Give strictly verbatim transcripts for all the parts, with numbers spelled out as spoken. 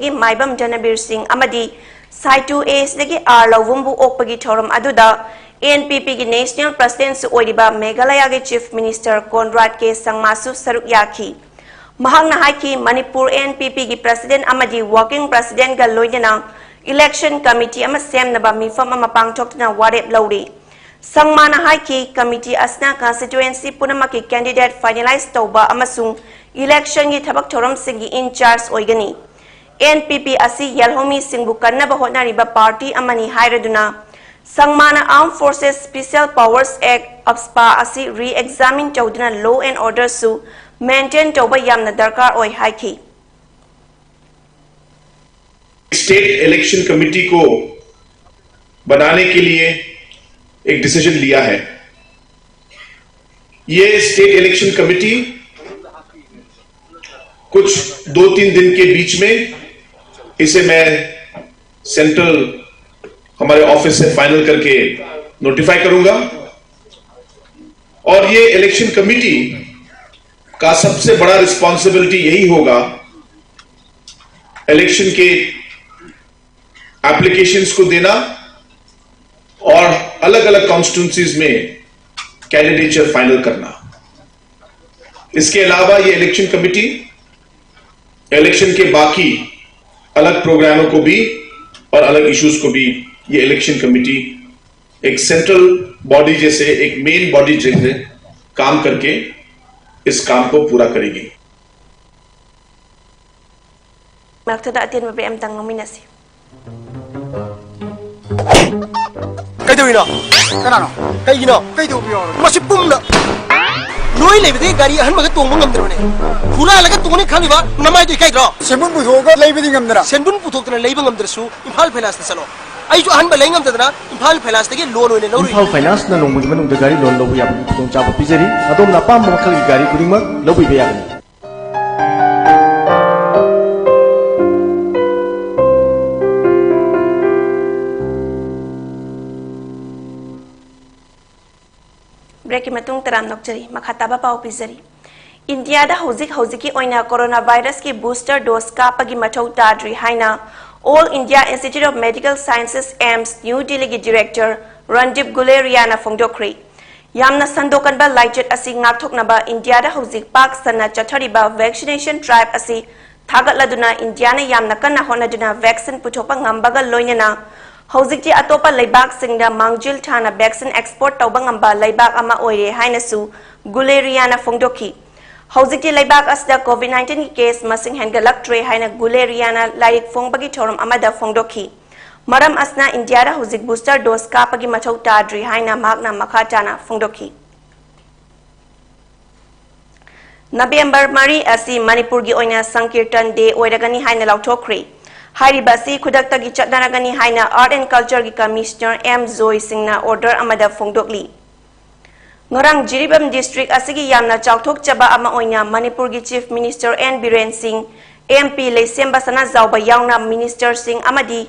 ꯒꯤ ꯃꯥꯏꯕꯝ ꯙꯅꯕꯤꯔ ꯁꯤꯡ ꯑꯃꯗꯤ ꯁꯥꯏꯇꯨ ꯑꯦ ꯑꯦꯁ ꯗꯒꯤ ꯑꯥꯔ ꯂꯧꯕꯝꯕꯨ ꯑꯣꯛꯄꯒꯤ ꯊꯧꯔꯝ ꯑꯗꯨꯗ ꯑꯦꯟ ꯄꯤ ꯄꯤꯒꯤ ꯅꯦꯁꯅꯦꯜ ꯄ꯭ꯔꯁꯤꯗꯦꯟꯠꯁꯨ ꯑꯣꯏꯔꯤꯕ ꯃꯦꯘꯥꯂꯌꯥꯒꯤ ꯆꯤꯐ ꯃꯤꯅꯤꯁꯇꯔ ꯀꯣꯟꯔꯥꯗ ꯀꯦ ꯁꯪꯃꯥꯁꯨ ꯁꯔꯨꯛ ꯌꯥꯈꯤ꯫ ꯃꯍꯥꯛꯅ ꯍꯥꯏꯈꯤ, ꯃꯅꯤꯄꯨꯔ ꯑꯦꯟ ꯄꯤ ꯄꯤꯒꯤ ꯄ꯭ꯔꯁꯤꯗꯦꯟꯠ ꯑꯃꯗꯤ ꯋꯥꯔꯀꯤꯡ ꯄ꯭ꯔꯁꯤꯗꯦꯟꯠꯒ ꯂꯣꯏꯅꯅ ꯏꯂꯦꯛꯁꯟ ꯀꯃꯤꯇꯤ ꯑꯃ ꯁꯦꯝꯅꯕ ꯃꯤꯐꯝ ꯑꯃ ꯄꯥꯡꯊꯣꯛꯇꯨꯅ ꯋꯥꯔꯦꯞ ꯂꯧꯔꯤ꯫ ꯁꯪꯃꯥꯅ ꯍꯥꯏꯈꯤ, ꯀꯃꯤꯇꯤ ꯑꯁꯤꯅ ꯀꯟꯁꯇꯤꯇ꯭ꯌꯨꯑꯦꯟꯁꯤ ꯄꯨꯝꯅꯃꯛꯀꯤ ꯀꯦꯟꯗꯤꯗꯦꯠ ꯐꯥꯏꯅꯦꯂꯥꯏꯖ ꯇꯧꯕ ꯑꯃꯁꯨꯡ ꯏꯂꯦꯛꯁꯟꯒꯤ ꯊꯕꯛ ꯊꯧꯔꯝꯁꯤꯡꯒꯤ ꯏꯟ ꯆꯥꯔꯖ ꯑꯣꯏꯒꯅꯤ꯫ ꯑꯦꯟ ꯄꯤ ꯄꯤ ꯑꯁꯤ ꯌꯦꯜꯍꯧꯃꯤꯁꯤꯡꯕꯨ ꯀꯟꯅꯕ ꯍꯣꯠꯅꯔꯤꯕ ꯄꯥꯔꯇꯤ ꯑꯃꯅꯤ ꯍꯥꯏꯔꯗꯨꯅ, ꯁꯪꯃꯥꯅ Armed Forces Special Powers Act, ꯑꯞꯁꯄꯥ, ꯑꯁꯤ re-examine ꯇꯧꯗꯨꯅ law and orderꯁꯨ maintain ꯇꯧꯕ ꯌꯥꯝꯅ ꯗꯔꯀꯥꯔ ꯑꯣꯏ ꯍꯥꯏꯈꯤ꯫ स्टेट इलेक्शन कमेटी को बनाने के लिए एक डिसीजन लिया है। ये स्टेट इलेक्शन कमेटी कुछ दो तीन दिन के बीच में इसे मैं सेंट्रल हमारे ऑफिस से फाइनल करके नोटिफाई करूंगा। और ये इलेक्शन कमेटी का सबसे बड़ा रिस्पॉन्सिबिलिटी यही होगा, इलेक्शन के एप्लीकेशंस को देना और अलग-अलग कॉन्स्टिट्यूएंसीज में कैंडिडेचर फाइनल करना। इसके अलावा ये इलेक्शन कमेटी इलेक्शन के बाकी अलग प्रोग्रामों को भी और अलग इश्यूज को भी ये इलेक्शन कमेटी एक सेंट्रल बॉडी जैसे, एक मेन बॉडी जैसे काम करके इस काम को पूरा करेगी। ꯃꯔꯛꯊꯗ ꯑꯇꯦꯟꯕ ꯕ꯭ꯔꯦꯛ ꯑꯃꯇꯪ ꯂꯧꯃꯤꯟꯅꯁꯤ꯫ ꯀꯩꯗꯧꯔꯤꯅꯣ? ꯀꯅꯥꯅꯣ? ꯀꯩꯒꯤꯅꯣ? ꯀꯩꯗꯧꯕꯤꯌꯣ? ꯃꯁꯤ ꯄꯨꯝꯅ ꯅꯣꯏ ꯂꯩꯕꯗꯒꯤ ꯒꯥꯔꯤ ꯑꯍꯟꯕꯒ ꯇꯣꯡꯕ ꯉꯝꯗ꯭ꯔꯕꯅꯦ꯫ ꯍꯨꯔꯥꯜꯂꯒ ꯇꯣꯡꯅꯤ ꯈꯜꯂꯤꯕ ꯅꯃꯥꯏꯗꯣ ꯏꯀꯥꯏꯗ꯭ꯔꯣ? ꯁꯦꯟꯕꯨꯟ ꯄꯨꯊꯣꯛꯑꯒ ꯂꯩꯕꯗꯤ ꯉꯝꯗꯅ꯫ ꯁꯦꯟꯕꯨꯟ ꯄꯨꯊꯣꯛꯇꯅ ꯂꯩꯕ ꯉꯝꯗ꯭ꯔꯁꯨ ꯏꯝꯐꯥꯜ ꯐꯥꯏꯅꯥꯟꯁꯇ ꯆꯠꯂꯣ꯫ ꯑꯩꯁꯨ ꯑꯍꯟꯕ ꯂꯩ ꯉꯝꯗꯗꯅ ꯏꯝꯐꯥꯜ ꯐꯥꯏꯅꯥꯟꯁꯇꯒꯤ ꯂꯣꯟ ꯑꯣꯏꯅ ꯂꯧꯔꯨꯏ꯫ ꯏꯝꯐꯥꯜ ꯐꯥꯏꯅꯥꯟꯁꯅ ꯅꯣꯡꯃꯒꯤ ꯃꯅꯨꯡꯗ ꯒꯥꯔꯤ ꯂꯣꯟ ꯂꯧꯕ ꯌꯥꯕꯒꯤ ꯈꯨꯗꯣꯡꯆꯥꯕ ꯄꯤꯖꯔꯤ꯫ ꯑꯗꯣꯝꯅ ꯑꯄꯥꯝꯕ ꯃꯈꯜꯒꯤ ꯒꯥꯔꯤ ꯈꯨꯗꯤꯡꯃꯛ ꯂꯧꯕꯤꯕ ꯌꯥꯒꯅꯤ꯫ ꯕ꯭ꯔꯦꯛꯀꯤ ꯃꯇꯨꯡ ꯇꯔꯥꯝꯅ ꯑꯣꯛꯆꯔꯤ꯫ ꯃꯈꯥ ꯇꯥꯕ ꯄꯥꯎ ꯄꯤꯖꯔꯤ꯫ ꯏꯟꯗꯤꯌꯥꯗ ꯍꯧꯖꯤꯛ ꯍꯧꯖꯤꯛꯀꯤ ꯑꯣꯏꯅ ꯀꯣꯔꯣꯅꯥ ꯚꯥꯏꯔꯁꯀꯤ ꯕꯨꯁꯇꯔ ꯗꯣꯁ ꯀꯥꯞꯄꯒꯤ ꯃꯊꯧ ꯇꯥꯗ꯭ꯔꯤ ꯍꯥꯏꯅ All India Institute of Medical Sciences, AIIMS, new ꯗꯤꯜꯂꯤꯒꯤ ꯗꯤꯔꯦꯛꯇꯔ ꯔꯟꯗꯤꯞ ꯒꯨꯂꯦꯔꯤꯌꯥꯅ ꯐꯣꯡꯗꯣꯛꯈ꯭ꯔꯤ꯫ ꯌꯥꯝꯅ ꯁꯟꯗꯣꯛꯀꯟꯕ ꯂꯥꯏꯆꯠ ꯑꯁꯤ ꯉꯥꯛꯊꯣꯛꯅꯕ ꯏꯟꯗꯤꯌꯥꯗ ꯍꯧꯖꯤꯛ ꯄꯥꯛ ꯁꯟꯅ ꯆꯠꯊꯔꯤꯕ ꯚꯦꯛꯁꯤꯅꯦꯁꯟ ꯗ꯭ꯔꯥꯏꯚ ꯑꯁꯤ ꯊꯥꯒꯠꯂꯗꯨꯅ ꯏꯟꯗꯤꯌꯥꯅ ꯌꯥꯝꯅ ꯀꯟꯅ ꯍꯣꯠꯅꯗꯨꯅ ꯚꯦꯛꯁꯤꯟ ꯄꯨꯊꯣꯛꯄ ꯉꯝꯕꯒ ꯂꯣꯏꯅꯅ ꯍꯧꯖꯤꯛꯇꯤ ꯑꯇꯣꯞꯄ ꯂꯩꯕꯥꯛꯁꯤꯡꯗ ꯃꯥꯡꯖꯤꯜ ꯊꯥꯅ ꯚꯦꯛꯁꯤꯟ ꯑꯦꯛꯁꯄꯣꯔꯠ ꯇꯧꯕ ꯉꯝꯕ ꯂꯩꯕꯥꯛ ꯑꯃ ꯑꯣꯏꯔꯦ ꯍꯥꯏꯅꯁꯨ ꯒꯨꯂꯦꯔꯤꯌꯥꯅ ꯐꯣꯡꯗꯣꯛꯈꯤ꯫ ꯍꯧꯖꯤꯛꯇꯤ ꯂꯩꯕꯥꯛ ꯑꯁꯤꯗ ꯀꯣꯚꯤꯗ ꯅꯥꯏꯟꯇꯤꯟꯒꯤ ꯀꯦꯁ ꯃꯁꯤꯡ ꯍꯦꯟꯒꯠꯂꯛꯇ꯭ꯔꯦ ꯍꯥꯏꯅ ꯒꯨꯂꯦꯔꯤꯌꯥꯅ ꯂꯥꯏꯔꯤꯛ ꯐꯣꯡꯕꯒꯤ ꯊꯧꯔꯝ ꯑꯃꯗ ꯐꯣꯡꯗꯣꯛꯈꯤ꯫ ꯃꯔꯝ ꯑꯁꯤꯅ ꯏꯟꯗꯤꯌꯥꯗ ꯍꯧꯖꯤꯛ ꯕꯨꯁꯇꯔ ꯗꯣꯁ ꯀꯥꯞꯄꯒꯤ ꯃꯊꯧ ꯇꯥꯗ꯭ꯔꯤ ꯍꯥꯏꯅ ꯃꯍꯥꯛꯅ ꯃꯈꯥ ꯇꯥꯅ ꯐꯣꯡꯗꯣꯛꯈꯤ꯫ ꯅꯕꯦꯝꯕꯔ ꯃꯔꯤ ꯑꯁꯤ ꯃꯅꯤꯄꯨꯔꯒꯤ ꯑꯣꯏꯅ ꯁꯪꯀꯤꯔꯇꯟ ꯗꯦ ꯑꯣꯏꯔꯒꯅꯤ ꯍꯥꯏꯅ ꯂꯥꯎꯊꯣꯛꯈ꯭ꯔꯦ꯫ ꯍꯥꯏꯔꯤꯕ ꯑꯁꯤ ꯈꯨꯗꯛꯇꯒꯤ ꯆꯠꯅꯔꯒꯅꯤ ꯍꯥꯏꯅ ꯑꯥꯔꯠ ꯑꯦꯟ ꯀꯜꯆꯔꯒꯤ ꯀꯃꯤꯁꯅꯔ ꯑꯦꯝ ꯖꯣꯏ ꯁꯤꯡꯅ ꯑꯣꯔꯗꯔ ꯑꯃꯗ ꯐꯣꯡꯗꯣꯛꯂꯤ꯫ ꯉꯔꯥꯡ ꯖꯤꯔꯤꯕꯥꯝ ꯗꯤꯁꯇ꯭ꯔꯤꯛ ꯑꯁꯤꯒꯤ ꯌꯥꯝꯅ ꯆꯥꯎꯊꯣꯛꯆꯕ ꯑꯃ ꯑꯣꯏꯅ ꯃꯅꯤꯄꯨꯔꯒꯤ ꯆꯤꯐ ꯃꯤꯅꯤꯁꯇꯔ ꯑꯦꯟ ꯕꯤꯔꯦꯟ ꯁꯤꯡ, ꯑꯦꯝ ꯄꯤ ꯂꯩꯁꯦꯝꯕ ꯁꯅꯥꯖꯥꯎꯕ ꯌꯥꯎꯅ ꯃꯤꯅꯤꯁꯇꯔꯁꯤꯡ ꯑꯃꯗꯤ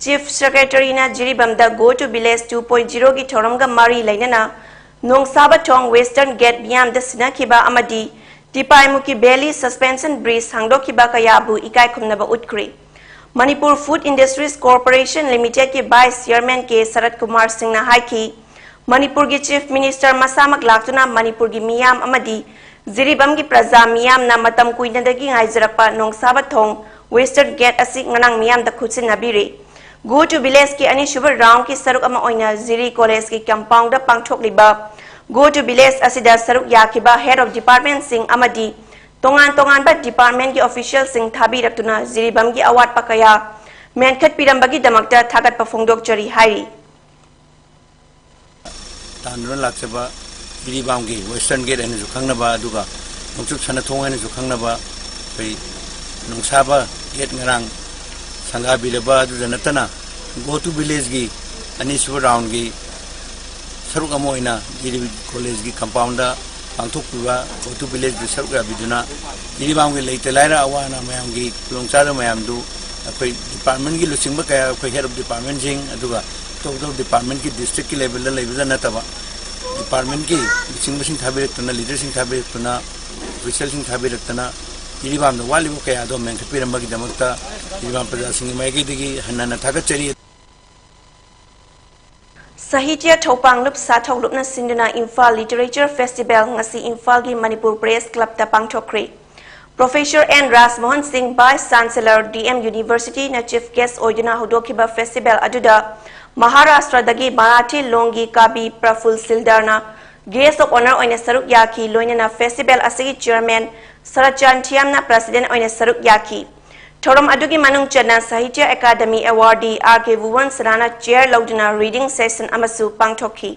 chief ꯁꯦꯀ꯭ꯔꯦꯇꯔꯤꯅ ꯖꯤꯔꯤꯕꯥꯝꯗ Go to Village two point zero ꯒꯤ ꯊꯧꯔꯝꯒ ꯃꯔꯤ ꯂꯩꯅꯅ ꯅꯣꯡꯁꯥꯕ ꯊꯣꯡ ꯋꯦꯁꯇꯔꯟ ꯒꯦꯠ ꯃꯤꯌꯥꯝꯗ ꯁꯤꯟꯅꯈꯤꯕ ꯑꯃꯗꯤ ꯇꯤꯄꯥꯏꯃꯨꯀꯤ ꯚꯦꯂꯤ ꯁꯁꯄꯦꯟꯁꯟ ꯕ꯭ꯔꯤꯖ ꯍꯥꯡꯗꯣꯛꯈꯤꯕ ꯀꯌꯥꯕꯨ ꯏꯀꯥꯏ ꯈꯨꯝꯅꯕ ꯎꯠꯈ꯭ꯔꯦ꯫ ꯃꯅꯤꯄꯨꯔ ꯐꯨꯗ ꯏꯟꯗꯁꯇ꯭ꯔꯤꯁ ꯀꯣꯔꯄꯣꯔꯦꯁꯟ ꯂꯤꯃꯤꯇꯦꯗꯀꯤ vice chairman K Sarat Kumar ꯁꯤꯡꯅ ꯍꯥꯏꯈꯤ, ꯃꯅꯤꯄꯨꯔꯒꯤ ꯆꯤꯐ ꯃꯤꯅꯤꯁꯇꯔ ꯃꯁꯥꯃꯛ ꯂꯥꯛꯇꯨꯅ ꯃꯅꯤꯄꯨꯔꯒꯤ ꯃꯤꯌꯥꯝ ꯑꯃꯗꯤ ꯖꯤꯔꯤꯕꯥꯝꯒꯤ ꯄ꯭ꯔꯖꯥ ꯃꯤꯌꯥꯝꯅ ꯃꯇꯝ ꯀꯨꯏꯅꯗꯒꯤ ꯉꯥꯏꯖꯔꯛꯄ ꯅꯣꯡꯁꯥꯕ ꯊꯣꯡ ꯋꯦꯁꯇꯔꯟ ꯒꯦꯠ ꯑꯁꯤ ꯉꯔꯥꯡ ꯃꯤꯌꯥꯝꯗ ꯈꯨꯠꯁꯤꯟꯅꯕꯤꯔꯦ꯫ Go to Village ꯀꯤ ꯑꯅꯤꯁꯨꯕ ꯔꯥꯎꯟꯗꯀꯤ ꯁꯔꯨꯛ ꯑꯃ ꯑꯣꯏꯅ ꯖꯤꯔꯤ ꯀꯣꯂꯦꯖꯀꯤ ꯀꯝꯄꯥꯎꯟꯗ ꯄꯥꯡꯊꯣꯛꯂꯤꯕ Go to Village ꯑꯁꯤꯗ ꯁꯔꯨꯛ ꯌꯥꯈꯤꯕ ꯍꯦꯗ ꯑꯣꯐ ꯗꯤꯄꯥꯔꯠꯃꯦꯟꯁꯤꯡ ꯑꯃꯗꯤ ꯇꯣꯉꯥꯟ ꯇꯣꯉꯥꯟꯕ ꯗꯤꯄꯥꯔꯠꯃꯦꯟꯒꯤ ꯑꯣꯐꯤꯁꯤꯌꯦꯜꯁꯤꯡ ꯊꯥꯕꯤꯔꯛꯇꯨꯅ ꯖꯤꯔꯤꯕꯥꯝꯒꯤ ꯑꯋꯥꯠꯄ ꯀꯌꯥ ꯃꯦꯟꯈꯠꯄꯤꯔꯝꯕꯒꯤꯗꯃꯛꯇ ꯊꯥꯒꯠꯄ ꯐꯣꯡꯗꯣꯛꯆꯔꯤ ꯍꯥꯏꯔꯤ꯫ ꯇꯥꯟꯗꯨꯅ ꯂꯥꯛꯆꯕ ꯖꯤꯔꯤꯕꯥꯝꯒꯤ ꯋꯦꯁꯇꯔꯟ ꯒꯦꯠ ꯍꯥꯏꯅꯁꯨ ꯈꯪꯅꯕ, ꯑꯗꯨꯒ ꯅꯣꯡꯆꯨꯞ ꯁꯅꯥꯊꯣꯡ ꯍꯥꯏꯅꯁꯨ ꯈꯪꯅꯕ ꯑꯩꯈꯣꯏ ꯅꯣꯡꯁꯥꯕ ꯒꯦꯠ ꯉꯔꯥꯡ ꯁꯪꯒꯥꯕꯤꯔꯕ ꯑꯗꯨꯗ ꯅꯠꯇꯅ Go to Village ꯀꯤ ꯑꯅꯤꯁꯨꯕ ꯔꯥꯎꯟꯗꯀꯤ ꯁꯔꯨꯛ ꯑꯃ ꯑꯣꯏꯅ ꯖꯤꯔꯤ ꯀꯣꯂꯦꯖꯀꯤ ꯀꯝꯄꯥꯎꯟꯗ ꯄꯥꯡꯊꯣꯛꯄꯤꯕ Go to Village ꯀꯤ ꯁꯔꯨꯛ ꯌꯥꯕꯤꯗꯨꯅ ꯖꯤꯔꯤꯕꯥꯝꯒꯤ ꯂꯩꯇ ꯂꯥꯏꯔ ꯑꯋꯥ ꯑꯅꯥ ꯃꯌꯥꯝꯒꯤ ꯈꯨꯗꯣꯡꯆꯥꯗꯕ ꯃꯌꯥꯝꯗꯨ ꯑꯩꯈꯣꯏ ꯗꯤꯄꯥꯔꯠꯃꯦꯟꯒꯤ ꯂꯨꯆꯤꯡꯕ ꯀꯌꯥ, ꯑꯩꯈꯣꯏ ꯍꯦꯗ ꯑꯣꯐ ꯗꯤꯄꯥꯔꯠꯃꯦꯟꯁꯤꯡ, ꯑꯗꯨꯒ ꯑꯇꯣꯞ ꯑꯇꯣꯞꯄ ꯗꯤꯄꯥꯔꯠꯃꯦꯟꯒꯤ ꯗꯤꯁꯇ꯭ꯔꯤꯛꯀꯤ ꯂꯦꯚꯦꯜꯗ ꯂꯩꯕꯗ ꯅꯠꯇꯕ ꯗꯤꯄꯥꯔꯠꯃꯦꯟꯒꯤ ꯂꯨꯆꯤꯡꯕꯁꯤꯡ ꯊꯥꯕꯤꯔꯛꯇꯨꯅ, ꯂꯤꯗꯔꯁꯤꯡ ꯊꯥꯕꯤꯔꯛꯇꯨꯅ ꯑꯣꯐꯤꯁꯤꯌꯦꯜꯁꯤꯡ ꯊꯥꯕꯤꯔꯛꯇꯅ ꯖꯤꯔꯤꯕꯥꯝꯗ ꯋꯥꯠꯂꯤꯕ ꯀꯌꯥꯗꯣ ꯃꯦꯟꯈꯠꯄꯤꯔꯝꯕꯒꯤꯗꯃꯛꯇ ꯖꯤꯔꯤꯕꯥꯝ ꯄ꯭ꯔꯖꯥꯁꯤꯡꯒꯤ ꯃꯥꯏꯀꯩꯗꯒꯤ ꯍꯟꯅ ꯍꯟꯅ ꯊꯥꯒꯠꯆꯔꯤ꯫ ꯁꯥꯍꯤꯇ꯭ꯌ ꯊꯧꯄꯥꯡꯂꯨꯞ ꯁꯥꯊꯧꯂꯨꯞꯅ ꯁꯤꯟꯗꯨꯅ ꯏꯝꯐꯥꯜ ꯂꯤꯇꯔꯦꯆꯔ ꯐꯦꯁꯇꯤꯚꯦꯜ ꯉꯁꯤ ꯏꯝꯐꯥꯜꯒꯤ ꯃꯅꯤꯄꯨꯔ ꯄ꯭ꯔꯦꯁ ꯀ꯭ꯂꯕꯇ ꯄꯥꯡꯊꯣꯛꯈ꯭ꯔꯦ꯫ Professor N Rajmohan Singh, vice chancellor, D M ꯌꯨꯅꯤꯚꯔꯁꯤꯇꯤꯅ ꯆꯤꯐ ꯒꯦꯁ ꯑꯣꯏꯗꯨꯅ ꯍꯧꯗꯣꯛꯈꯤꯕ ꯐꯦꯁꯇꯤꯚꯦꯜ ꯑꯗꯨꯗ ꯃꯍꯥꯔꯥꯁꯇ꯭ꯔꯗꯒꯤ ꯃꯔꯥꯊꯤ ꯂꯣꯟꯒꯤ ꯀꯥꯕꯤ ꯄ꯭ꯔꯐꯨꯜ ꯁꯤꯜꯗꯥꯔꯅ ꯒꯦꯁ ꯑꯣꯐ ꯑꯣꯅꯔ ꯑꯣꯏꯅ ꯁꯔꯨꯛ ꯌꯥꯈꯤ꯫ ꯂꯣꯏꯅꯅ ꯐꯦꯁꯇꯤꯚꯦꯜ ꯑꯁꯤꯒꯤ ꯆꯤꯌꯔꯃꯦꯟ ꯁꯔꯠꯆꯥꯟ ꯊꯤꯌꯥꯝꯅ ꯄ꯭ꯔꯁꯤꯗꯦꯟ ꯑꯣꯏꯅ ꯁꯔꯨꯛ ꯌꯥꯈꯤ꯫ ꯊꯧꯔꯝ ꯑꯗꯨꯒꯤ ꯃꯅꯨꯡ ꯆꯟꯅ Sahitya academy awardee R K Bhuban ꯁꯅꯥꯅ ꯆꯤꯌꯔ ꯂꯧꯗꯨꯅ ꯔꯤꯗꯤꯡ ꯁꯦꯁꯟ ꯑꯃꯁꯨ ꯄꯥꯡꯊꯣꯛꯈꯤ꯫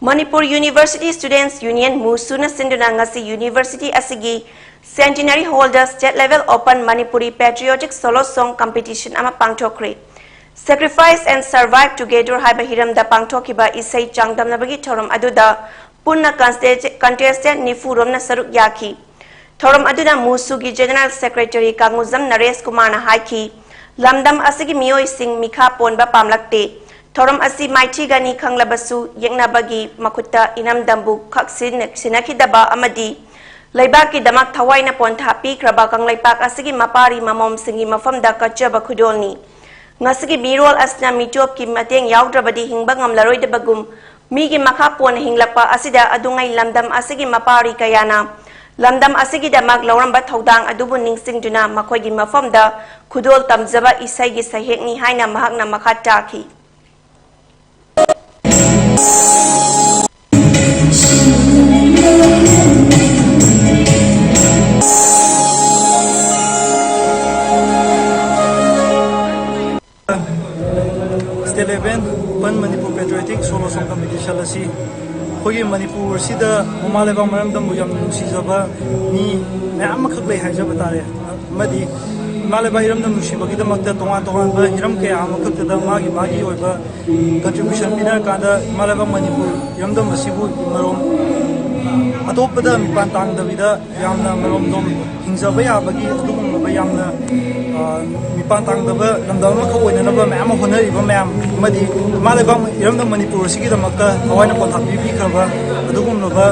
ꯃꯅꯤꯄꯨꯔ ꯌꯨꯅꯤꯚꯔꯁꯤꯇꯤ ꯁ꯭ꯇꯨꯗꯦꯟꯠꯁ ꯌꯨꯅꯤꯌꯟ, ꯃꯨꯁꯨꯅ ꯁꯤꯟꯗꯨꯅ ꯉꯁꯤ ꯌꯨꯅꯤꯚꯔꯁꯤꯇꯤ ꯑꯁꯤꯒꯤ ꯁꯦꯟꯇꯤꯅꯔꯤ ꯍꯣꯜꯗ state level open Manipuri patriotic solo song competition ꯑꯃ ꯄꯥꯡꯊꯣꯛꯈ꯭ꯔꯦ꯫ Sacrifice and Survive Together ꯍꯥꯏꯕ ꯍꯤꯔꯝꯗ ꯄꯥꯡꯊꯣꯛꯈꯤꯕ ꯏꯁꯩ ꯆꯥꯡꯗꯝꯅꯕꯒꯤ ꯊꯧꯔꯝ ꯑꯗꯨꯗ ꯄꯨꯟꯅ ꯀꯟꯁꯇꯦ-, ꯀꯟꯇꯦꯁꯇꯦꯟꯠ ꯅꯤꯐꯨ ꯔꯣꯝꯅ ꯁꯔꯨꯛ ꯌꯥꯈꯤ꯫ ꯊꯧꯔꯝ ꯑꯗꯨꯗ ꯃꯨꯁꯨꯒꯤ ꯖꯦꯅꯔꯦꯜ ꯁꯦꯀ꯭ꯔꯦꯇꯔꯤ ꯀꯥꯡꯉꯨꯖꯝ ꯅꯔꯦꯁ ꯀꯨꯃꯥꯔꯅ ꯍꯥꯏꯈꯤ, ꯂꯝꯗꯝ ꯑꯁꯤꯒꯤ ꯃꯤꯑꯣꯏꯁꯤꯡ ꯃꯤꯈꯥ ꯄꯣꯟꯕ ꯄꯥꯝꯂꯛꯇꯦ꯫ ꯊꯧꯔꯝ ꯑꯁꯤ ꯃꯥꯏꯊꯤꯒꯅꯤ ꯈꯪꯂꯕꯁꯨ ꯌꯦꯛꯅꯕꯒꯤ ꯃꯈꯨꯠꯇ ꯏꯅꯝꯗꯝꯕꯨ ꯈꯛ ꯁꯤꯟꯅ-, ꯁꯤꯟꯅꯈꯤꯗꯕ ꯑꯃꯗꯤ ꯂꯩꯕꯥꯛꯀꯤꯗꯃꯛ ꯊꯋꯥꯏꯅ ꯄꯣꯟꯊꯥ ꯄꯤꯈ꯭ꯔꯕ ꯀꯪꯂꯩꯄꯥꯛ ꯑꯁꯤꯒꯤ ꯃꯄꯥꯔꯤ ꯃꯃꯣꯝꯁꯤꯡꯒꯤ ꯃꯐꯝꯗ ꯀꯠꯆꯕ ꯈꯨꯗꯣꯜꯅꯤ꯫ ꯉꯁꯤꯒꯤ ꯃꯤꯔꯣꯜ ꯑꯁꯤꯅ ꯃꯤꯇꯣꯞꯀꯤ ꯃꯇꯦꯡ ꯌꯥꯎꯗ꯭ꯔꯕꯗꯤ ꯍꯤꯡꯕ ꯉꯝꯂꯔꯣꯏꯗꯕꯒꯨꯝ, ꯃꯤꯒꯤ ꯃꯈꯥ ꯄꯣꯟꯅ ꯍꯤꯡꯂꯛꯄ ꯑꯁꯤꯗ ꯑꯗꯨꯉꯩ ꯂꯝꯗꯝ ꯑꯁꯤꯒꯤ ꯃꯄꯥꯔꯤ ꯀꯌꯥꯅ ꯂꯝꯗꯝ ꯑꯁꯤꯒꯤꯗꯃꯛ ꯂꯧꯔꯝꯕ ꯊꯧꯗꯥꯡ ꯑꯗꯨꯕꯨ ꯅꯤꯡꯁꯤꯡꯗꯨꯅ ꯃꯈꯣꯏꯒꯤ ꯃꯐꯝꯗ ꯈꯨꯗꯣꯜ ꯇꯝꯖꯕ ꯏꯁꯩꯒꯤ ꯁꯩꯍꯦꯛꯅꯤ ꯍꯥꯏꯅ ꯃꯍꯥꯛꯅ ꯃꯈꯥ ꯇꯥꯈꯤ꯫ State level Open Manipur Patriotic Solo Song Competition ꯑꯁꯤ ꯑꯩꯈꯣꯏꯒꯤ ꯃꯅꯤꯄꯨꯔꯁꯤꯗ ꯃꯃꯥ ꯂꯩꯕꯥꯛ ꯃꯔꯝꯗꯝꯕꯨ ꯌꯥꯝꯅ ꯅꯨꯡꯁꯤꯖꯕ ꯃꯤ ꯃꯌꯥꯝ ꯑꯃꯈꯛ ꯂꯩ ꯍꯥꯏꯖꯕ ꯇꯥꯔꯦ꯫ ꯑꯃꯗꯤ ꯏꯃꯥ ꯂꯩꯕꯥꯛ ꯏꯔꯝꯗꯝ ꯅꯨꯡꯁꯤꯕꯒꯤꯗꯃꯛꯇ ꯇꯣꯉꯥꯟ ꯇꯣꯉꯥꯟꯕ ꯍꯤꯔꯝ ꯀꯌꯥ ꯑꯃꯈꯛꯇꯗ ꯃꯥꯒꯤ ꯃꯥꯒꯤ ꯑꯣꯏꯕ contribution ꯄꯤꯅꯔꯀꯥꯟꯗ ꯏꯃꯥ ꯂꯩꯕꯥꯛ ꯃꯅꯤꯄꯨꯔ ꯏꯔꯝꯗꯝ ꯑꯁꯤꯕꯨ ꯃꯔꯣꯝ ꯑꯇꯣꯞꯄꯗ ꯃꯤꯄꯥꯟ ꯇꯥꯡꯗꯕꯤꯗ ꯌꯥꯝꯅ ꯃꯔꯣꯝꯗꯣꯝ ꯍꯤꯡꯖꯕ ꯌꯥꯕꯒꯤ ꯑꯗꯨꯒꯨꯝꯂꯕ ꯌꯥꯝꯅ, ꯑ, ꯃꯤꯄꯥꯟ ꯇꯥꯡꯗꯕ ꯂꯝꯗꯝ ꯑꯃꯈꯛ ꯑꯣꯏꯅꯅꯕ ꯃꯌꯥꯝ ꯑꯃ ꯍꯣꯠꯅꯔꯤꯕ ꯃꯌꯥꯝ ꯑꯃꯗꯤ ꯏꯃꯥ ꯂꯩꯕꯥꯛ ꯏꯔꯝꯗꯝ ꯃꯅꯤꯄꯨꯔ ꯑꯁꯤꯒꯤꯗꯃꯛꯇ ꯊꯋꯥꯏꯅ ꯄꯣꯟꯊꯥ ꯄꯤꯕꯤꯈ꯭ꯔꯕ ꯑꯗꯨꯒꯨꯝꯂꯕ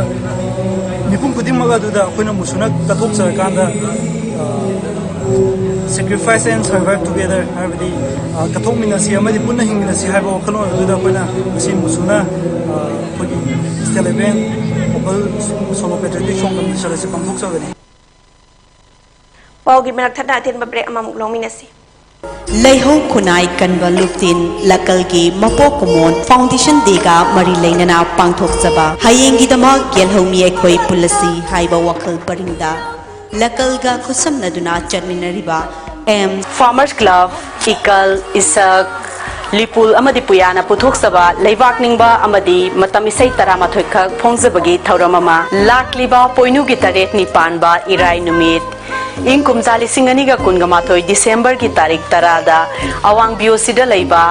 ꯃꯤꯄꯨꯝ ꯈꯨꯗꯤꯡꯃꯛ ꯑꯗꯨꯗ ꯑꯩꯈꯣꯏꯅ ꯃꯨꯁꯨꯅ ꯀꯠꯊꯣꯛꯆꯔꯀꯥꯟꯗ, ꯑ, Sacrifice and Survive Together ꯍꯥꯏꯕꯗꯤ, ꯑ, ꯀꯠꯊꯣꯛꯃꯤꯟꯅꯁꯤ ꯑꯃꯗꯤ ꯄꯨꯟꯅ ꯍꯤꯡꯃꯤꯟꯅꯁꯤ ꯍꯥꯏꯕ ꯋꯥꯈꯜꯂꯣꯟ ꯑꯗꯨꯗ ꯑꯩꯈꯣꯏꯅ ꯉꯁꯤ ꯃꯨꯁꯨꯅ, ꯑ, ꯑꯩꯈꯣꯏꯒꯤ State Level Global Solo Patriotic Song Competition ꯑꯁꯤ ꯄꯥꯡꯊꯣꯛꯆꯕꯅꯤ꯫ ꯄꯥꯎꯒꯤ ꯃꯔꯛ ꯊꯠꯅ ꯑꯇꯦꯟꯕ ꯕ꯭ꯔꯦꯛ ꯑꯃꯃꯨꯛ ꯂꯧꯃꯤꯟꯅꯁꯤ꯫ ꯂꯩꯍꯧ ꯈꯨꯟꯅꯥꯏ ꯀꯟꯕ ꯂꯨꯞꯇꯤꯟ ꯂꯀꯜꯒꯤ ꯃꯄꯣꯛ ꯀꯨꯝꯑꯣꯟ ꯐꯥꯎꯟꯗꯦꯁꯟ ꯗꯦꯒ ꯃꯔꯤ ꯂꯩꯅꯅ ꯄꯥꯡꯊꯣꯛꯆꯕ ꯍꯌꯦꯡꯒꯤꯗꯃꯛ ꯌꯦꯜꯍꯧꯃꯤ ꯑꯩꯈꯣꯏ ꯄꯨꯜꯂꯁꯤ ꯍꯥꯏꯕ ꯋꯥꯈꯜ ꯄꯔꯤꯡꯗ ꯂꯀꯜꯒ ꯈꯨꯠꯁꯝꯅꯗꯨꯅ ꯆꯠꯃꯤꯟꯅꯔꯤꯕ ꯑꯦꯝ Farmers Club, ꯏꯀꯜ, ꯏꯁꯛ, ꯂꯤꯄꯨꯜ ꯑꯃꯗꯤ ꯄꯨꯌꯥꯅ ꯄꯨꯊꯣꯛꯆꯕ ꯂꯩꯕꯥꯛ ꯅꯤꯡꯕ ꯑꯃꯗꯤ ꯃꯇꯝ ꯏꯁꯩ ꯇꯔꯥꯃꯥꯊꯣꯏ ꯈꯛ ꯐꯣꯡꯖꯕꯒꯤ ꯊꯧꯔꯝ ꯑꯃ ꯂꯥꯛꯂꯤꯕ ꯄꯣꯏꯅꯨꯒꯤ ꯇꯔꯦꯠꯅꯤ ꯄꯥꯟꯕ ꯏꯔꯥꯏ ꯅꯨꯃꯤꯠ, ꯏꯪ ꯀꯨꯝꯖꯥ ꯂꯤꯁꯤꯡ ꯑꯅꯤꯒ ꯀꯨꯟꯒ ꯃꯥꯊꯣꯏ ꯗꯤꯁꯦꯝꯕꯔꯒꯤ ꯇꯥꯔꯤꯛ ꯇꯔꯥꯗ ꯑꯋꯥꯡ ꯕꯤ ꯑꯣ ꯁꯤꯗ ꯂꯩꯕ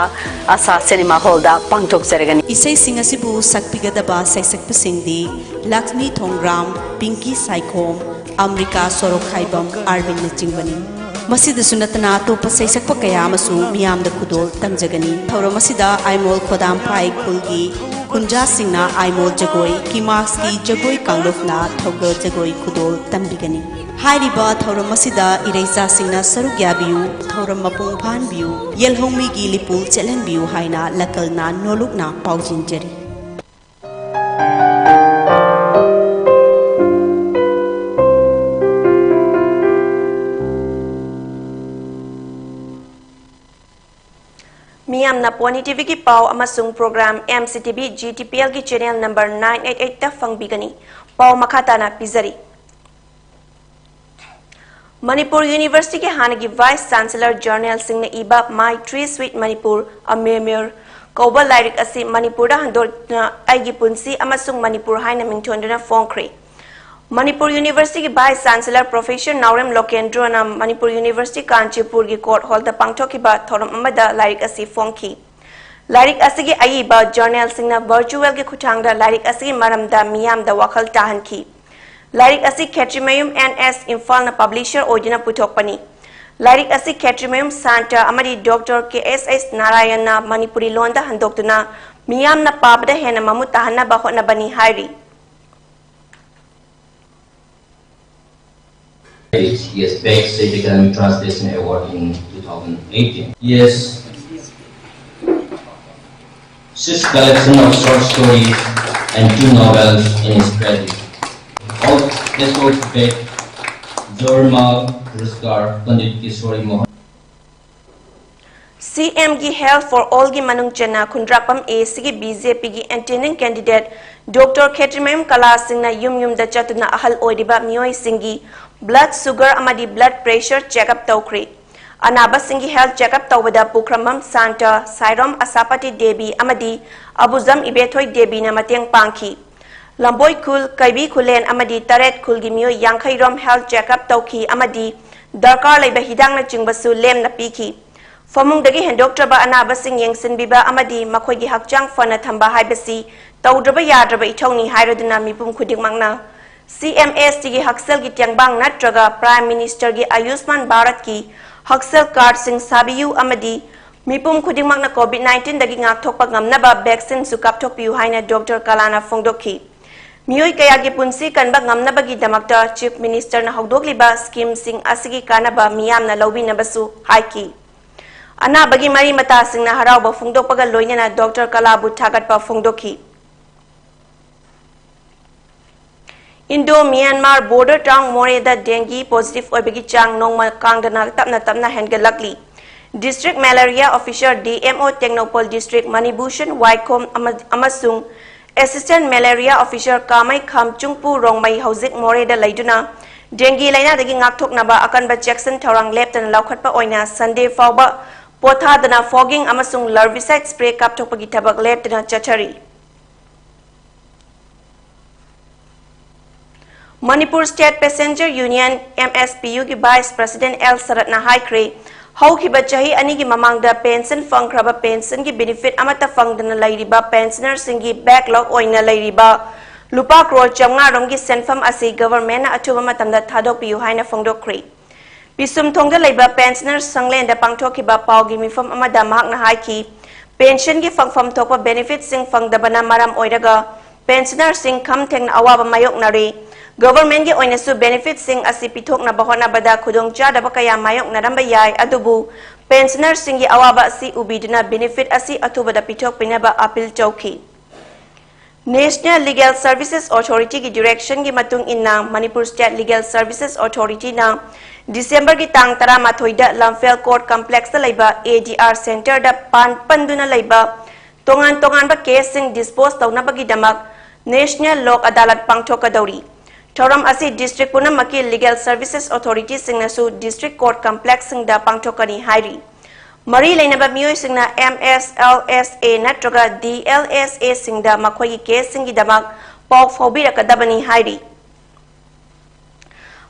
ꯑꯁꯥ ꯁꯤꯅꯦꯃꯥ ꯍꯣꯜꯗ ꯄꯥꯡꯊꯣꯛꯆꯔꯒꯅꯤ꯫ ꯏꯁꯩꯁꯤꯡ ꯑꯁꯤꯕꯨ ꯁꯛꯄꯤꯒꯗꯕ ꯁꯩꯁꯛꯄꯁꯤꯡꯗꯤ ꯂꯛꯁꯃꯤ ꯊꯣꯡꯒ꯭ꯔꯥꯝ, ꯄꯤꯡꯀꯤ ꯁꯥꯏꯈꯣꯝ, ꯑꯝꯔꯤꯀꯥ ꯁꯣꯔꯣꯛꯈꯥꯏꯕꯝ, ꯑꯥꯔꯕꯤꯟꯅꯆꯤꯡꯕꯅꯤ꯫ ꯃꯁꯤꯗꯁꯨ ꯅꯠꯇꯅ ꯑꯇꯣꯞꯄ ꯁꯩꯁꯛꯄ ꯀꯌꯥ ꯑꯃꯁꯨ ꯃꯤꯌꯥꯝꯗ ꯈꯨꯗꯣꯜ ꯇꯝꯖꯒꯅꯤ꯫ ꯊꯧꯔꯝ ꯑꯁꯤꯗ ꯑꯥꯏꯃꯣꯜ ꯈꯣꯗꯥꯝꯐꯥꯏ ꯈꯨꯜꯒꯤ ꯈꯨꯟꯖꯥꯁꯤꯡꯅ ꯑꯥꯏꯃꯣꯜ ꯖꯒꯣꯏ, ꯀꯤꯃꯥꯛꯁꯀꯤ ꯖꯒꯣꯏ ꯀꯥꯡꯂꯨꯞꯅ ꯊꯧꯒꯜ ꯖꯒꯣꯏ ꯈꯨꯗꯣꯜ ꯇꯝꯕꯤꯒꯅꯤ꯫ ꯍꯥꯏꯔꯤꯕ ꯊꯧꯔꯝ ꯑꯁꯤꯗ ꯏꯔꯩꯆꯥꯁꯤꯡꯅ ꯁꯔꯨꯛ ꯌꯥꯕꯤꯌꯨ, ꯊꯧꯔꯝ ꯃꯄꯨꯡ ꯐꯥꯍꯟꯕꯤꯌꯨ, ꯌꯦꯜꯍꯧꯃꯤꯒꯤ ꯂꯤꯄꯨꯜ ꯆꯦꯜꯍꯟꯕꯤꯌꯨ ꯍꯥꯏꯅ ꯂꯀꯜꯅ ꯅꯣꯂꯨꯛꯅ ꯄꯥꯎꯖꯦꯟꯖꯔꯤ꯫ ꯃꯤꯌꯥꯝꯅ ꯄꯣꯅꯤ ꯇꯤꯚꯤꯒꯤ ꯄꯥꯎ ꯑꯃꯁꯨꯡ program M C T V G T P ꯑꯦꯜꯒꯤ ꯆꯦꯅꯦꯜ ꯅꯝꯕꯔ ꯅꯥꯏꯟ ꯑꯩꯠ ꯑꯩꯠꯇ ꯐꯪꯕꯤꯒꯅꯤ꯫ ꯄꯥꯎ ꯃꯈꯥ ꯇꯥꯅ ꯄꯤꯖꯔꯤ꯫ ꯃꯅꯤꯄꯨꯔ ꯌꯨꯅꯤꯚꯔꯁꯤꯇꯤꯒꯤ ꯍꯥꯟꯅꯒꯤ ꯚꯥꯏꯁ ꯆꯥꯟꯁꯦꯂꯔ ꯖꯔꯅꯦꯜꯁꯤꯡꯅ ꯏꯕ My Tree Sweet Manipur, A Memoir ꯀꯧꯕ ꯂꯥꯏꯔꯤꯛ ꯑꯁꯤ ꯃꯅꯤꯄꯨꯔꯗ ꯍꯟꯗꯣꯛꯇꯨꯅ ꯑꯩꯒꯤ ꯄꯨꯟꯁꯤ ꯑꯃꯁꯨꯡ ꯃꯅꯤꯄꯨꯔ ꯍꯥꯏꯅ ꯃꯤꯡꯊꯣꯟꯗꯨꯅ ꯐꯣꯡꯈ꯭ꯔꯦ꯫ ꯃꯅꯤꯄꯨꯔ ꯌꯨꯅꯤꯚꯔꯁꯤꯇꯤꯒꯤ ꯚꯥꯏꯁ ꯆꯥꯟꯁꯦꯂꯔ ꯄ꯭ꯔꯣꯐꯦꯁꯔ ꯅꯥꯎꯔꯦꯝ ꯂꯣꯀꯦꯟꯗ꯭ꯔꯣꯅ ꯃꯅꯤꯄꯨꯔ ꯌꯨꯅꯤꯚꯔꯁꯤꯇꯤ ꯀꯥꯟꯆꯤꯄꯨꯔꯒꯤ ꯀꯣꯔꯠ ꯍꯣꯜꯗ ꯄꯥꯡꯊꯣꯛꯈꯤꯕ ꯊꯧꯔꯝ ꯑꯃꯗ ꯂꯥꯏꯔꯤꯛ ꯑꯁꯤ ꯐꯣꯡꯈꯤ꯫ ꯂꯥꯏꯔꯤꯛ ꯑꯁꯤꯒꯤ ꯑꯏꯕ ꯖꯔꯅꯦꯜꯁꯤꯡꯅ ꯚꯔꯆꯨꯋꯦꯜꯒꯤ ꯈꯨꯠꯊꯥꯡꯗ ꯂꯥꯏꯔꯤꯛ ꯑꯁꯤꯒꯤ ꯃꯔꯝꯗ ꯃꯤꯌꯥꯝꯗ ꯋꯥꯈꯜ ꯇꯥꯍꯟꯈꯤ꯫ ꯂꯥꯏꯔꯤꯛ ꯑꯁꯤ ꯈꯦꯇ꯭ꯔꯤꯃꯌꯨꯝ ꯑꯦꯟ ꯑꯦꯁ ꯏꯝꯐꯥꯜꯅ ꯄꯕ꯭ꯂꯤꯁꯔ ꯑꯣꯏꯗꯨꯅ ꯄꯨꯊꯣꯛꯄꯅꯤ꯫ ꯂꯥꯏꯔꯤꯛ ꯑꯁꯤ ꯈꯦꯇ꯭ꯔꯤꯃꯌꯨꯝ ꯁꯥꯟꯇ ꯑꯃꯗꯤ ꯗꯣꯛꯇꯔ ꯀꯦ ꯑꯦꯁ ꯑꯦꯁ ꯅꯥꯔꯥꯌꯟꯅ ꯃꯅꯤꯄꯨꯔꯤ ꯂꯣꯟꯗ ꯍꯟꯗꯣꯛꯇꯨꯅ ꯃꯤꯌꯥꯝꯅ ꯄꯥꯕꯗ ꯍꯦꯟꯅ ꯃꯃꯨꯠ ꯇꯥꯍꯟꯅꯕ ꯍꯣꯠꯅꯕꯅꯤ ꯍꯥꯏꯔꯤ꯫ Yes, Best State Academy Translation Award in two thousand eighteen. Yes, six collection of short stories and two novels in his credit. All bestowed by Zorma Puraskar Pandit Kishori Mohan. ꯁꯤ ꯑꯦꯝꯒꯤ Health for Allꯒꯤ ꯃꯅꯨꯡ ꯆꯟꯅ ꯈꯨꯟꯗ꯭ꯔꯥꯛꯄꯝ ꯑꯦ ꯁꯤꯒꯤ B J ꯄꯤꯒꯤ ꯑꯦꯟꯇꯦꯟꯗꯤꯡ candidate doctor ꯈꯦꯇ꯭ꯔꯤꯃꯌꯨꯝ ꯀꯂꯥꯁꯤꯡꯅ ꯌꯨꯝ ꯌꯨꯝꯗ ꯆꯠꯇꯨꯅ ꯑꯍꯜ ꯑꯣꯏꯔꯤꯕ ꯃꯤꯑꯣꯏꯁꯤꯡꯒꯤ ꯕ꯭ꯂꯗ ꯁꯨꯒꯔ ꯑꯃꯗꯤ ꯕ꯭ꯂꯗ ꯄ꯭ꯔꯦꯁꯔ ꯆꯦꯛ ꯑꯞ ꯇꯧꯈ꯭ꯔꯦ꯫ ꯑꯅꯥꯕꯁꯤꯡꯒꯤ ꯍꯦꯜꯊ ꯆꯦꯛ ꯑꯞ ꯇꯧꯕꯗ ꯄꯨꯈ꯭ꯔꯝꯕꯝ ꯁꯥꯟꯇ, ꯁꯥꯏꯔꯣꯝ ꯑꯁꯥꯄꯇꯤ ꯗꯦꯕꯤ ꯑꯃꯗꯤ ꯑꯕꯨꯖꯝ ꯏꯕꯦꯊꯣꯏ ꯗꯦꯕꯤꯅ ꯃꯇꯦꯡ ꯄꯥꯡꯈꯤ꯫ ꯂꯝꯕꯣꯏ ꯈꯨꯜ, ꯀꯩꯕꯤ ꯈꯨꯂꯦꯟ ꯑꯃꯗꯤ ꯇꯔꯦꯠ ꯈꯨꯜꯒꯤ ꯃꯤꯑꯣꯏ ꯌꯥꯡꯈꯩ ꯔꯣꯝ ꯍꯦꯜꯊ ꯆꯦꯛ ꯑꯞ ꯇꯧꯈꯤ ꯑꯃꯗꯤ ꯗꯔꯀꯥꯔ ꯂꯩꯕ ꯍꯤꯗꯥꯛꯅꯆꯤꯡꯕꯁꯨ ꯂꯦꯝꯅ ꯄꯤꯈꯤ꯫ ꯐꯃꯨꯡꯗꯒꯤ ꯍꯦꯟꯗꯣꯛꯇ꯭ꯔꯕ ꯑꯅꯥꯕꯁꯤꯡ ꯌꯦꯡꯁꯤꯟꯕꯤꯕ ꯑꯃꯗꯤ ꯃꯈꯣꯏꯒꯤ ꯍꯛꯆꯥꯡ ꯐꯅ ꯊꯝꯕ ꯍꯥꯏꯕꯁꯤ ꯇꯧꯗ꯭ꯔꯕ ꯌꯥꯗ꯭ꯔꯕ ꯏꯊꯧꯅꯤ ꯍꯥꯏꯔꯗꯨꯅ ꯃꯤꯄꯨꯝ ꯈꯨꯗꯤꯡꯃꯛꯅ ꯁꯤ ꯑꯦꯝ ꯑꯦꯁ ꯇꯤꯒꯤ ꯍꯛꯁꯦꯜꯒꯤ ꯇꯦꯡꯕꯥꯡ ꯅꯠꯇ꯭ꯔꯒ ꯄ꯭ꯔꯥꯏꯝ ꯃꯤꯅꯤꯁꯇꯔꯒꯤ ꯑꯌꯨꯁꯃꯥꯟ ꯚꯥꯔꯠꯀꯤ ꯍꯛꯁꯦꯜ ꯀꯥꯔꯗꯁꯤꯡ ꯁꯥꯕꯤꯌꯨ ꯑꯃꯗꯤ ꯃꯤꯄꯨꯝ ꯈꯨꯗꯤꯡꯃꯛꯅ ꯀꯣꯚꯤꯗ ꯅꯥꯏꯟꯇꯤꯟꯗꯒꯤ ꯉꯥꯛꯊꯣꯛꯄ ꯉꯝꯅꯕ ꯚꯦꯛꯁꯤꯟꯁꯨ ꯀꯥꯞꯊꯣꯛꯄꯤꯌꯨ ꯍꯥꯏꯅ ꯗꯣꯛꯇꯔ ꯀꯂꯥꯅ ꯐꯣꯡꯗꯣꯛꯈꯤ꯫ ꯃꯤꯑꯣꯏ ꯀꯌꯥꯒꯤ ꯄꯨꯟꯁꯤ ꯀꯟꯕ ꯉꯝꯅꯕꯒꯤꯗꯃꯛꯇ ꯆꯤꯐ ꯃꯤꯅꯤꯁꯇꯔꯅ ꯍꯧꯗꯣꯛꯂꯤꯕ ꯁ꯭ꯀꯤꯝꯁꯤꯡ ꯑꯁꯤꯒꯤ ꯀꯥꯟꯅꯕ ꯃꯤꯌꯥꯝꯅ ꯂꯧꯕꯤꯅꯕꯁꯨ ꯍꯥꯏꯈꯤ꯫ ꯑꯅꯥꯕꯒꯤ ꯃꯔꯤ ꯃꯇꯥꯁꯤꯡꯅ ꯍꯔꯥꯎꯕ ꯐꯣꯡꯗꯣꯛꯄꯒ ꯂꯣꯏꯅꯅ ꯗꯣꯛꯇꯔ ꯀꯂꯥꯕꯨ ꯊꯥꯒꯠꯄ ꯐꯣꯡꯗꯣꯛꯈꯤ꯫ ꯏꯟꯗꯣ ꯃ꯭ꯌꯥꯟꯃꯥꯔ ꯕꯣꯔꯗꯔ ꯇꯥꯎꯟ ꯃꯣꯔꯦꯗ ꯗꯦꯡꯒꯤ ꯄꯣꯖꯤꯇꯤꯚ ꯑꯣꯏꯕꯒꯤ ꯆꯥꯡ ꯅꯣꯡꯃ ꯀꯥꯡꯗꯅ ꯇꯞꯅ ꯇꯞꯅ ꯍꯦꯟꯒꯠꯂꯛꯂꯤ꯫ District malaria officer, D M O, Tengnoupal district Manibhushan Waikhom ꯑꯃ-, ꯑꯃꯁꯨꯡ assistant malaria officer Kameikham Chungpu Rongmei ꯍꯧꯖꯤꯛ ꯃꯣꯔꯦꯗ ꯂꯩꯗꯨꯅ ꯗꯦꯡꯒꯤ ꯂꯥꯏꯅꯥꯗꯒꯤ ꯉꯥꯛꯊꯣꯛꯅꯕ ꯑꯀꯟꯕ ꯆꯦꯛꯁꯤꯟ ꯊꯧꯔꯥꯡ ꯂꯦꯞꯇꯅ ꯂꯧꯈꯠꯄ ꯑꯣꯏꯅ ꯁꯟꯗꯦ ꯐꯥꯎꯕ ꯄꯣꯊꯥꯗꯅ ꯐꯣꯒꯤꯡ ꯑꯃꯁꯨꯡ ꯂꯔꯚꯤꯁꯥꯏꯠ ꯁ꯭ꯄ꯭ꯔꯦ ꯀꯥꯞꯊꯣꯛꯄꯒꯤ ꯊꯕꯛ ꯂꯦꯞꯇꯅ ꯆꯠꯊꯔꯤ꯫ Manipur state passenger union, M S P ꯌꯨꯒꯤ ꯚꯥꯏꯁ ꯄ꯭ꯔꯁꯤꯗꯦꯟꯠ ꯑꯦꯜ ꯁꯔꯠꯅ ꯍꯥꯏꯈ꯭ꯔꯦ, ꯍꯧꯈꯤꯕ ꯆꯍꯤ ꯑꯅꯤꯒꯤ ꯃꯃꯥꯡꯗ ꯄꯦꯟꯁꯟ ꯐꯪꯈ꯭ꯔꯕ ꯄꯦꯟꯁꯟꯒꯤ ꯕꯦꯅꯤꯐꯤꯠ ꯑꯃꯠꯇ ꯐꯪꯗꯅ ꯂꯩꯔꯤꯕ ꯄꯦꯟꯁꯅꯔꯁꯤꯡꯒꯤ ꯕꯦꯛꯂꯣꯛ ꯑꯣꯏꯅ ꯂꯩꯔꯤꯕ ꯂꯨꯄꯥ ꯀ꯭ꯔꯣꯔ ꯆꯥꯝꯃꯉꯥ ꯔꯣꯝꯒꯤ ꯁꯦꯟꯐꯝ ꯑꯁꯤ ꯒꯚꯔꯟꯃꯦꯟꯠꯅ ꯑꯊꯨꯕ ꯃꯇꯝꯗ ꯊꯥꯗꯣꯛꯄꯤꯌꯨ ꯍꯥꯏꯅ ꯐꯣꯡꯗꯣꯛꯈ꯭ꯔꯤ꯫ ꯄꯤꯁꯨꯝꯊꯣꯡꯗ ꯂꯩꯕ ꯄꯦꯟꯁꯅꯔ ꯁꯪꯂꯦꯟꯗ ꯄꯥꯡꯊꯣꯛꯈꯤꯕ ꯄꯥꯎꯒꯤ ꯃꯤꯐꯝ ꯑꯃꯗ ꯃꯍꯥꯛꯅ ꯍꯥꯏꯈꯤ, ꯄꯦꯟꯁꯟꯒꯤ ꯐꯪꯐꯝ ꯊꯣꯛꯄ ꯕꯦꯅꯤꯐꯤꯠꯁꯤꯡ ꯐꯪꯗꯕꯅ ꯃꯔꯝ ꯑꯣꯏꯔꯒ ꯄꯦꯟꯁꯅꯔꯁꯤꯡ ꯈꯝ ꯊꯦꯡꯅ ꯑꯋꯥꯕ ꯃꯥꯌꯣꯛꯅꯔꯤ꯫ ꯒꯚꯔꯟꯃꯦꯟꯠꯀꯤ ꯑꯣꯏꯅꯁꯨ ꯕꯦꯅꯤꯐꯤꯠꯁꯤꯡ ꯑꯁꯤ ꯄꯤꯊꯣꯛꯅꯕ ꯍꯣꯠꯅꯕꯗ ꯈꯨꯗꯣꯡꯆꯥꯗꯕ ꯀꯌꯥ ꯃꯥꯌꯣꯛꯅꯔꯝꯕ ꯌꯥꯏ, ꯑꯗꯨꯕꯨ ꯄꯦꯟꯁꯅꯔꯁꯤꯡꯒꯤ ꯑꯋꯥꯕ ꯑꯁꯤ ꯎꯕꯤꯗꯨꯅ ꯕꯦꯅꯤꯐꯤꯠ ꯑꯁꯤ ꯑꯊꯨꯕꯗ ꯄꯤꯊꯣꯛꯄꯤꯅꯕ ꯑꯄꯤꯜ ꯇꯧꯈꯤ꯫ National Legal Services Authorityꯒꯤ directionꯒꯤ ꯃꯇꯨꯡ ꯏꯟꯅ, ꯃꯅꯤꯄꯨꯔ State Legal Services Authorityꯅ ꯗꯤꯁꯦꯝꯕꯔꯒꯤ ꯇꯥꯡ ꯇꯔꯥꯃꯥꯊꯣꯏꯗ ꯂꯝꯐꯦꯜ Court Complexꯇ ꯂꯩꯕ ADR Centreꯗ ꯄꯥꯟ ꯄꯟꯗꯨꯅ ꯂꯩꯕ ꯇꯣꯉꯥꯟ ꯇꯣꯉꯥꯟꯕ ꯀꯦꯁꯁꯤꯡ dispose ꯇꯧꯅꯕꯒꯤꯗꯃꯛ National Lok Adalat ꯄꯥꯡꯊꯣꯛꯀꯗꯧꯔꯤ꯫ ꯊꯧꯔꯝ ꯑꯁꯤ district ꯄꯨꯝꯅꯃꯛꯀꯤ Legal Services Authorityꯁꯤꯡꯅꯁꯨ district court complexꯁꯤꯡꯗ ꯄꯥꯡꯊꯣꯛꯀꯅꯤ ꯍꯥꯏꯔꯤ꯫ ꯃꯔꯤ ꯂꯩꯅꯕ ꯃꯤꯑꯣꯏꯁꯤꯡꯅ MSLSA ꯅꯠꯇ꯭ꯔꯒ DLSAꯁꯤꯡꯗ ꯃꯈꯣꯏꯒꯤ ꯀꯦꯁꯁꯤꯡꯒꯤꯗꯃꯛ ꯄꯥꯎ ꯐꯥꯎꯕꯤꯔꯛꯀꯗꯕꯅꯤ ꯍꯥꯏꯔꯤ꯫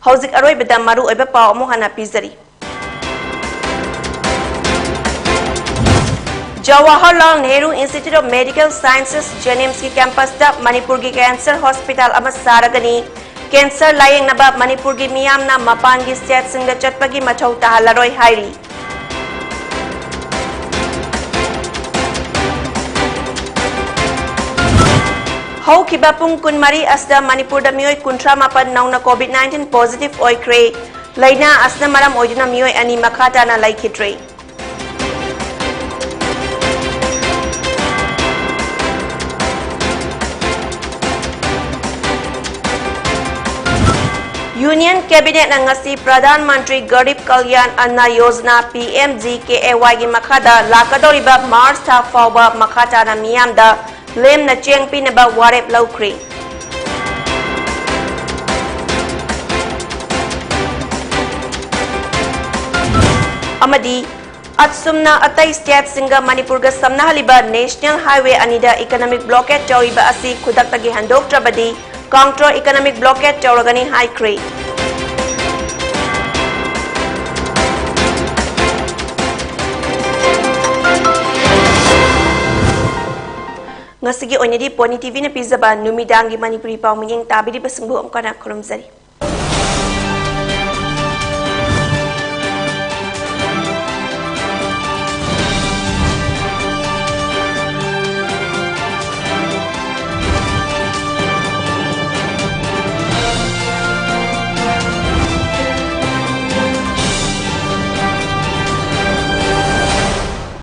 ꯍꯧꯖꯤꯛ ꯑꯔꯣꯏꯕꯗ ꯃꯔꯨꯑꯣꯏꯕ ꯄꯥꯎ ꯑꯃꯨꯛ ꯍꯟꯅ ꯄꯤꯖꯔꯤ꯫ Jawaharlal Nehru Institute of Medical Sciences, JNIMSꯀꯤ campusꯇ ꯃꯅꯤꯄꯨꯔꯒꯤ cancer hospital ꯑꯃ ꯁꯥꯔꯒꯅꯤ꯫ Cancer ꯂꯥꯌꯦꯡꯅꯕ ꯃꯅꯤꯄꯨꯔꯒꯤ ꯃꯤꯌꯥꯝꯅ ꯃꯄꯥꯟꯒꯤ stateꯁꯤꯡꯗ ꯆꯠꯄꯒꯤ ꯃꯊꯧ ꯇꯥꯍꯜꯂꯔꯣꯏ ꯍꯥꯏꯔꯤ꯫ ꯍꯧꯈꯤꯕ ꯄꯨꯡ ꯀꯨꯟꯃꯔꯤ ꯑꯁꯤꯗ ꯃꯅꯤꯄꯨꯔꯗ ꯃꯤꯑꯣꯏ ꯀꯨꯟꯊ꯭ꯔꯥ ꯃꯥꯄꯟ ꯅꯧꯅ COVID nineteen positive ꯑꯣꯏꯈ꯭ꯔꯦ꯫ ꯂꯥꯏꯅꯥ ꯑꯁꯤꯅ ꯃꯔꯝ ꯑꯣꯏꯗꯨꯅ ꯃꯤꯑꯣꯏ ꯑꯅꯤ ꯃꯈꯥ ꯇꯥꯅ ꯂꯩꯈꯤꯗ꯭ꯔꯦ꯫ Union Cabinetꯅ ꯉꯁꯤ ꯄ꯭ꯔꯙꯥꯟ ꯃꯟꯇ꯭ꯔꯤ ꯒꯔꯤꯕ ꯀꯜꯌꯥꯟ ꯑꯟꯅ ꯌꯣꯖꯅꯥ, PMGKAYꯒꯤ ꯃꯈꯥꯗ ꯂꯥꯛꯀꯗꯧꯔꯤꯕ ꯃꯥꯔꯆ ꯊꯥ ꯐꯥꯎꯕ ꯃꯈꯥ ꯇꯥꯅ ꯃꯤꯌꯥꯝꯗ ꯂꯦꯝꯅ ꯆꯦꯡ ꯄꯤꯅꯕ ꯋꯥꯔꯦꯞ ꯂꯧꯈ꯭ꯔꯦ꯫ ꯑꯃꯗꯤ ꯑꯁꯨꯝꯅ ꯑꯇꯩ stateꯁꯤꯡꯒ ꯃꯅꯤꯄꯨꯔꯒ ꯁꯝꯅꯍꯜꯂꯤꯕ National Highway ꯑꯅꯤꯗ economic blockade ꯇꯧꯔꯤꯕ ꯑꯁꯤ ꯈꯨꯗꯛꯇꯒꯤ ꯍꯟꯗꯣꯛꯇ꯭ꯔꯕꯗꯤ counter economic blockade ꯇꯧꯔꯒꯅꯤ ꯍꯥꯏꯈ꯭ꯔꯦ꯫ ꯉꯁꯤꯒꯤ ꯑꯣꯏꯅꯗꯤ ꯄꯣꯅꯤ ꯇꯤꯚꯤꯅ ꯄꯤꯖꯕ ꯅꯨꯃꯤꯗꯥꯡꯒꯤ ꯃꯅꯤꯄꯨꯔꯤ ꯄꯥꯎ ꯃꯤꯠꯌꯦꯡ ꯇꯥꯕꯤꯔꯤꯕꯁꯤꯡꯕꯨ ꯑꯃꯨꯛ ꯍꯟꯅ ꯈꯨꯔꯨꯝꯖꯔꯤ꯫